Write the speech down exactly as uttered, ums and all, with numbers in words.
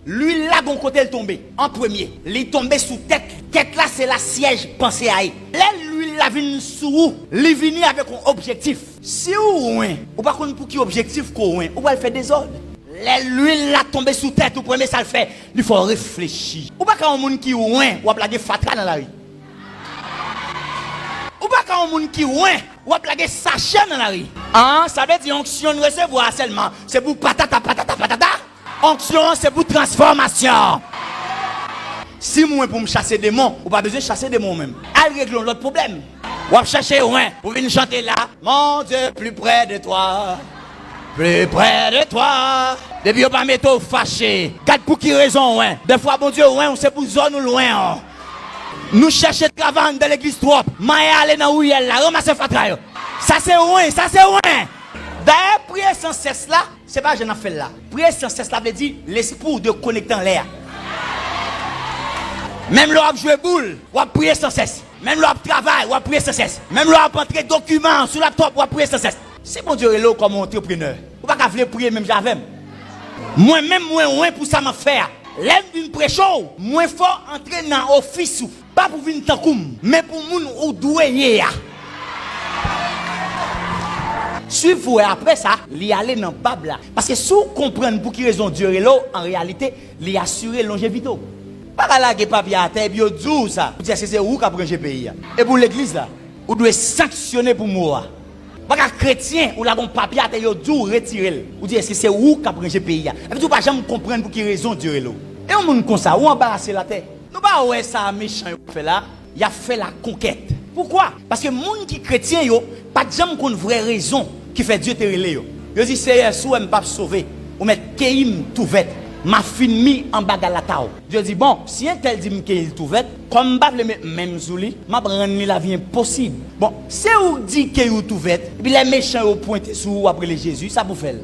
Lwil la gon kote l tonbe an premye. Li tonbe sou tèt li. Tèt la se la syèj panse a ye. Lè lwil la vin sou ou, li vini avèk yon objektif. Si ou wen, ou pa konn pou ki objektif ke w wen, ou pral fè dezòd. Lè lwil la tonbe sou tèt ou, premye sa l fè, li fè w reflechi. Ou pa ka yon moun ki wen, w ap lage fatra nan lari. Ou pa ka yon moun ki wen, w ap lage sachè nan lari. An, sa vle di onksyon n resevwa a sèlman, se pou patata, patata, patata. Onksyon an se pou transfòmasyon. Si m wen pou m chase demon, ou pa bezwen chase demon ou menm. Al regle yon lòt pwoblèm. W ap chèche wen pou vin chante la. Mon Dieu, plus près de toi. Plus près de toi. Depi yo pa mete w fache. Gad pou ki rezon wen. Dèfwa Bondye wen w se pou zòn ou lwen an. Nou chèche travay anndan legliz twòp. Manyen ale nan riyèl la, ranmase fatra yo. Sa se wen, sa se wen. Dayè, priye san sès la, se pa jan n ap fè l la. Priye san sès la vle di lespri w dekonekte anlè a. Menm lè w ap jwe boul, w ap priye san sès. Menm lè w ap travay, w ap priye san sès. Menm lè w ap antre dokiman sou laptòp, w ap priye san sès. Si Bondye rele w kòm yon antreprenè, ou pa ka vle priye menm jan avè m. Mwen menm, mwen wen pou sa m ap fè a. Lè m vin preche w, mwen fè w antre nan ofis ou. Pa pou vin tankou m, men pou moun ou dwe ye a. Swiv pou wè apre sa, li ale nan bab la. Paske si w konprann pou ki rezon Dye rele w, an reyalite, li asire lonjevite w. Pa ka lage papye atè epi yo di w sa. Ou di èske se ou k ap ranje peyi a? Epi w legliz la, ou dwe sanksyone pou mo a. Pa ka kretyen, ou lage yon papye atè, yo di w retire l. Ou di èske se ou k ap ranje peyi a? Sa vle di w pa janm konprann pou ki rezon Dye rele w. E yon moun konsa, ou anbarase l atè. Nou pa wè sa mechan yo ap fè la? Y ap fè lakonkèt. Poukwa? Paske moun ki kretyen yo pa t janm konn vrè rezon ki fè Dye te rele yo. Yo di, Seyè, si w wè m p ap sove, ou mèt keyi m tou vèt. M a fin mi anba galata w. Dye di, bon, si entèl di m keyi l tou vèt, kòm m pa vle met men m sou li, m ap rann li lavi enposib. Bon, se ou k di keyi w tou vèt, epi lè mechan yo pwente sou ou, w ap rele Jezi, sa pou fè l?